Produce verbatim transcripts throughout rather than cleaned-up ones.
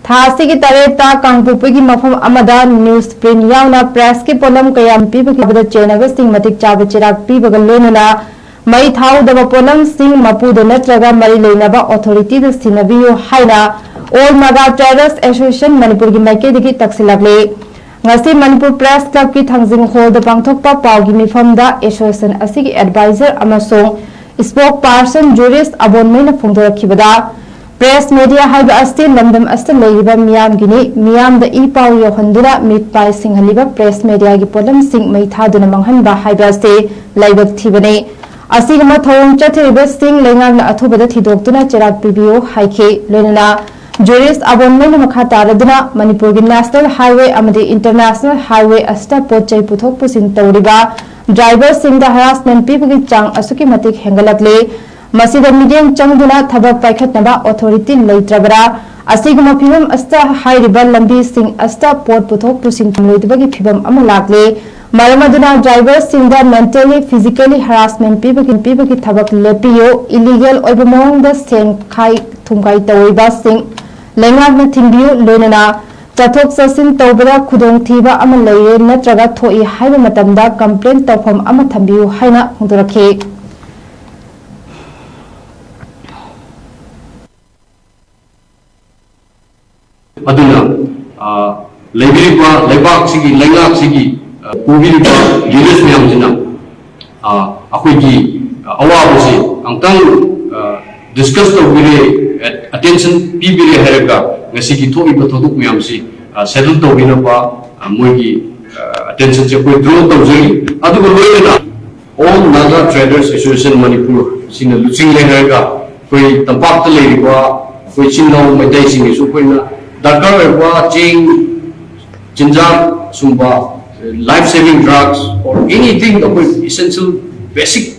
ꯊꯥ ꯑꯁꯤꯒꯤ ꯇꯔꯦꯠꯇ ꯀꯥꯡꯄꯣꯛꯄꯤꯒꯤ ꯃꯐꯝ ꯑꯃꯗ ꯅ꯭ꯌꯨꯁ ꯄ꯭ꯔꯤꯟ ꯌꯥꯎꯅ ꯄ꯭ꯔꯦꯁꯀꯤ ꯄꯣꯠꯂꯝ ꯀꯌꯥ ꯄꯤꯕꯒꯤ ꯆꯦꯟꯅꯕꯁꯤꯡ ꯃꯇꯤꯛ ꯆꯥꯕ ꯆꯩꯔꯥꯛ ꯄꯤꯕꯒ ꯂꯣꯏꯅꯅ ꯃꯩ ꯊꯥꯍꯧꯗꯕ ꯄꯣꯠꯂꯝꯁꯤꯡ ꯃꯄꯨꯗ ꯅꯠꯇ꯭ꯔꯒ ꯃꯔꯤ ꯂꯩꯅꯕ ꯑꯣꯊꯣꯔꯤꯇꯤꯗ ꯁꯤꯟꯅꯕꯤꯌꯨ ꯍꯥꯏꯅ ꯑꯣꯜ ꯅꯥꯒꯥ ꯇ꯭ꯔꯦꯗꯔꯁ ꯑꯦꯁꯣꯁꯤꯌꯦꯁꯟ ꯃꯅꯤꯄꯨꯔꯒꯤ ꯃꯥꯏꯀꯩꯗꯒꯤ ꯇꯛꯁꯤꯜꯂꯛꯂꯤ꯫ ꯉꯁꯤ ꯃꯅꯤꯄꯨꯔ ꯄ꯭ꯔꯦꯁ ꯀ꯭ꯂꯕꯀꯤ ꯊꯥꯡꯖꯤꯡ ꯍꯣꯜꯗ ꯄꯥꯡꯊꯣꯛꯄ ꯄꯥꯎꯒꯤ ꯃꯤꯐꯝꯗ ꯑꯦꯁꯣꯁꯤꯌꯦꯁꯟ ꯑꯁꯤꯒꯤ ꯑꯦꯗꯚꯥꯏꯖꯔ ꯑꯃꯁꯨꯡ ꯁ꯭ꯄꯣꯛ ꯄꯥꯔꯁꯟ ꯖꯨꯔꯤꯁ ꯑꯕꯣꯟꯃꯩꯅ ꯐꯣꯡꯗꯣꯔꯛꯈꯤꯕꯗ, ꯄ꯭ꯔꯦꯁ ꯃꯦꯗꯤꯌꯥ ꯍꯥꯏꯕ ꯑꯁꯤ ꯂꯝꯗꯝ ꯑꯁꯤꯗ ꯂꯩꯔꯤꯕ ꯃꯤꯌꯥꯝꯒꯤꯅꯤ꯫ ꯃꯤꯌꯥꯝꯗ ꯏ ꯄꯥꯎ ꯌꯧꯍꯟꯗꯨꯅ ꯃꯤꯠ ꯄꯥꯏ ꯁꯤꯡꯍꯜꯂꯤꯕ ꯄ꯭ꯔꯦꯁ ꯃꯦꯗꯤꯌꯥꯒꯤ ꯄꯣꯠꯂꯝꯁꯤꯡ ꯃꯩ ꯊꯥꯗꯨꯅ ꯃꯥꯡꯍꯟꯕ ꯍꯥꯏꯕ ꯑꯁꯤ ꯂꯥꯏꯕꯛ ꯊꯤꯕꯅꯤ꯫ ꯑꯁꯤꯒꯨꯝꯕ ꯊꯧꯑꯣꯡ ꯆꯠꯊꯔꯤꯕꯁꯤꯡ ꯂꯩꯉꯥꯛꯅ ꯑꯊꯨꯕꯗ ꯊꯤꯗꯣꯛꯇꯨꯅ ꯆꯩꯔꯥꯛ ꯄꯤꯕꯤꯌꯨ ꯍꯥꯏꯈꯤ꯫ ꯂꯣꯏꯅꯅ ꯖꯨꯔꯤꯁ ꯑꯕꯣꯟꯃꯩꯅ ꯃꯈꯥ ꯇꯥꯔꯗꯨꯅ ꯃꯅꯤꯄꯨꯔꯒꯤ ꯅꯦꯁꯅꯦꯜ ꯍꯥꯏꯋꯦ ꯑꯃꯗꯤ ꯏꯟꯇꯔꯅꯦꯁꯅꯦꯜ ꯍꯥꯏꯋꯦ ꯑꯁꯤꯗ ꯄꯣꯠ ꯆꯩ ꯄꯨꯊꯣꯛ ꯄꯨꯁꯤꯟ ꯇꯧꯔꯤꯕ ꯗ꯭ꯔꯥꯏꯚꯔꯁꯤꯡꯗ ꯍꯔꯥꯁꯃꯦꯟ ꯄꯤꯕꯒꯤ ꯆꯥꯡ ꯑꯁꯨꯛꯀꯤ ꯃꯇꯤꯛ ꯍꯦꯟꯒꯠꯂꯛꯂꯤ꯫ ꯃꯁꯤꯗ ꯃꯤꯠꯌꯦꯡ ꯆꯪꯗꯨꯅ ꯊꯕꯛ ꯄꯥꯏꯈꯠꯅꯕ ꯑꯣꯊꯣꯔꯤꯇꯤ ꯂꯩꯇ꯭ꯔꯕꯔꯥ? ꯑꯁꯤꯒꯨꯝꯕ ꯐꯤꯕꯝ ꯑꯁꯤꯗ ꯍꯥꯏꯔꯤꯕ ꯂꯝꯕꯤꯁꯤꯡ ꯑꯁꯤꯗ ꯄꯣꯠ ꯄꯨꯊꯣꯛ ꯄꯨꯁꯤꯟ ꯂꯣꯏꯗꯕꯒꯤ ꯐꯤꯕꯝ ꯑꯃ ꯂꯥꯛꯂꯦ꯫ ꯃꯔꯝ ꯑꯗꯨꯅ ꯗ꯭ꯔꯥꯏꯚꯔꯁꯤꯡꯗ ꯃꯦꯟꯇꯦꯜꯂꯤ, ꯐꯤꯖꯤꯀꯦꯜꯂꯤ ꯍꯔꯥꯁꯃꯦꯟ ꯄꯤꯕꯒꯤ, ꯄꯤꯕꯒꯤ ꯊꯕꯛ ꯂꯦꯞꯄꯤꯌꯨ꯫ ꯏꯂꯤꯒꯦꯜ ꯑꯣꯏꯕ ꯃꯑꯣꯡꯗ ꯁꯦꯟ ꯈꯥꯏ ꯊꯨꯝꯈꯥꯏ ꯇꯧꯔꯤꯕꯁꯤꯡ ꯂꯩꯉꯥꯛꯅ ꯊꯤꯡꯕꯤꯌꯨ꯫ ꯂꯣꯏꯅꯅ ꯆꯠꯊꯣꯛ ꯆꯠꯁꯤꯟ ꯇꯧꯕꯗ ꯈꯨꯗꯣꯡꯊꯤꯕ ꯑꯃ ꯂꯩꯔꯦ ꯅꯠꯇ꯭ꯔꯒ ꯊꯣꯛꯏ ꯍꯥꯏꯕ ꯃꯇꯝꯗ ꯀꯝꯄ꯭ꯂꯦꯟ ꯇꯧꯐꯝ ꯑꯃ ꯊꯝꯕꯤꯌꯨ ꯍꯥꯏꯅ ꯐꯣꯡꯗꯣꯔꯛꯈꯤ꯫ ꯑꯗꯨꯅ, ꯑ, ꯂꯩꯕꯤꯔꯤꯕ ꯂꯩꯕꯥꯛꯁꯤꯒꯤ, ꯂꯩꯉꯥꯛꯁꯤꯒꯤ, ꯑ, ꯄꯨꯕꯤꯔꯤꯕ ꯂꯤꯗꯔꯁ ꯃꯌꯥꯝꯁꯤꯅ, ꯑ, ꯑꯩꯈꯣꯏꯒꯤ, ꯑ, ꯑꯋꯥꯕꯁꯤ ꯑꯃꯨꯛꯇꯪ, ꯑ, ꯗꯤꯁꯀꯁ ꯇꯧꯕꯤꯔꯦ, ꯑꯦ-, ꯑꯦꯇꯦꯟꯁꯟ ꯄꯤꯕꯤꯔꯦ ꯍꯥꯏꯔꯒ ꯉꯁꯤꯒꯤ ꯊꯣꯛꯏꯕ ꯊꯧꯗꯣꯛ ꯃꯌꯥꯝꯁꯤ, ꯑ, ꯁꯦꯇꯜ ꯇꯧꯕꯤꯅꯕ, ꯑ, ꯃꯣꯏꯒꯤ, ꯑ, ꯑꯦꯇꯦꯟꯁꯟꯁꯦ ꯑꯩꯈꯣꯏ ꯗ꯭ꯔꯣ ꯇꯧꯖꯔꯤ꯫ ꯑꯗꯨꯒ ꯂꯣꯏꯅꯅ All Naga Traders Association Manipur ꯁꯤꯅ ꯂꯨꯆꯤꯡꯂꯦ ꯍꯥꯏꯔꯒ ꯑꯩꯈꯣꯏ ꯇꯝꯄꯥꯛꯇ ꯂꯩꯔꯤꯕ ꯑꯩꯈꯣꯏ ꯏꯆꯤꯟ ꯏꯅꯥꯎ ꯃꯩꯇꯩꯁꯤꯡꯒꯤꯁꯨ ꯑꯩꯈꯣꯏꯅ ꯗꯔꯀꯥꯔ ꯑꯣꯏꯕ ꯆꯦꯡ, ꯆꯤꯟꯖꯥꯛ, ꯁꯨꯝꯕ life saving drugs or anything, ꯑꯩꯈꯣꯏ essential, basic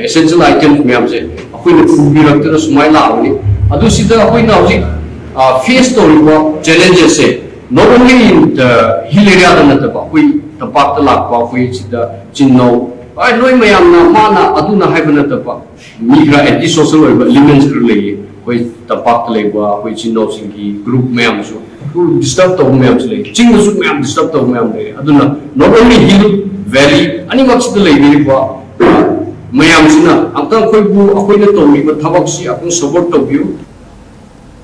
essential items ꯃꯌꯥꯝꯁꯦ ꯑꯩꯈꯣꯏꯅ ꯄꯨꯕꯤꯔꯛꯇꯅ ꯁꯨꯃꯥꯏꯅ ꯂꯥꯛꯑꯕꯅꯤ꯫ ꯑꯗꯨ ꯁꯤꯗ ꯑꯩꯈꯣꯏꯅ ꯍꯧꯖꯤꯛ, ꯑ, ꯐꯦꯁ ꯇꯧꯔꯤꯕ ꯆꯦꯂꯦꯟꯖꯦꯁꯁꯦ not only in the hill area ꯗ ꯅꯠꯇꯕ, ꯑꯩꯈꯣꯏ ꯇꯝꯄꯥꯛꯇ ꯂꯥꯛꯄ, ꯑꯩꯈꯣꯏ ꯁꯤꯗ ꯆꯤꯟ ꯏꯅꯥꯎ, ꯑ, ꯂꯣꯏ ꯃꯌꯥꯝꯅ ꯃꯥꯅ ꯑꯗꯨꯅ ꯍꯥꯏꯕ ꯅꯠꯇꯕ, ꯃꯤ ꯈꯔ ꯑꯦꯟꯇꯤ ꯁꯣꯁꯦꯜ ꯑꯣꯏꯕ ꯏꯂꯤꯃꯦꯟꯁ ꯈꯔ ꯂꯩꯌꯦ꯫ ꯑꯩꯈꯣꯏ ꯇꯝꯄꯥꯛꯇ ꯂꯩꯕ ꯑꯩꯈꯣꯏ ꯏꯆꯤꯟ ꯏꯅꯥꯎꯁꯤꯡꯒꯤ ꯒ꯭ꯔꯨꯞ ꯃꯌꯥꯝꯁꯨ ꯗꯤꯁꯇꯔꯕ ꯇꯧꯕ ꯃꯌꯥꯝꯁꯨ ꯂꯩ, ꯆꯤꯡꯗꯁꯨ ꯃꯌꯥꯝ ꯗꯤꯁꯇꯔꯕ ꯇꯧꯕ ꯃꯌꯥꯝ ꯂꯩ꯫ ꯑꯗꯨꯅ not only hill, valley ꯑꯅꯤꯃꯛꯁꯤꯗ ꯂꯩꯕꯤꯔꯤꯕ ꯃꯌꯥꯝꯁꯤꯅ ꯑꯝꯇꯪ ꯑꯩꯈꯣꯏꯕꯨ, ꯑꯩꯈꯣꯏꯅ ꯇꯧꯔꯤꯕ ꯊꯕꯛꯁꯤ ꯑꯝꯇꯪ ꯁꯄꯣꯔꯠ ꯇꯧꯕꯤꯌꯨ꯫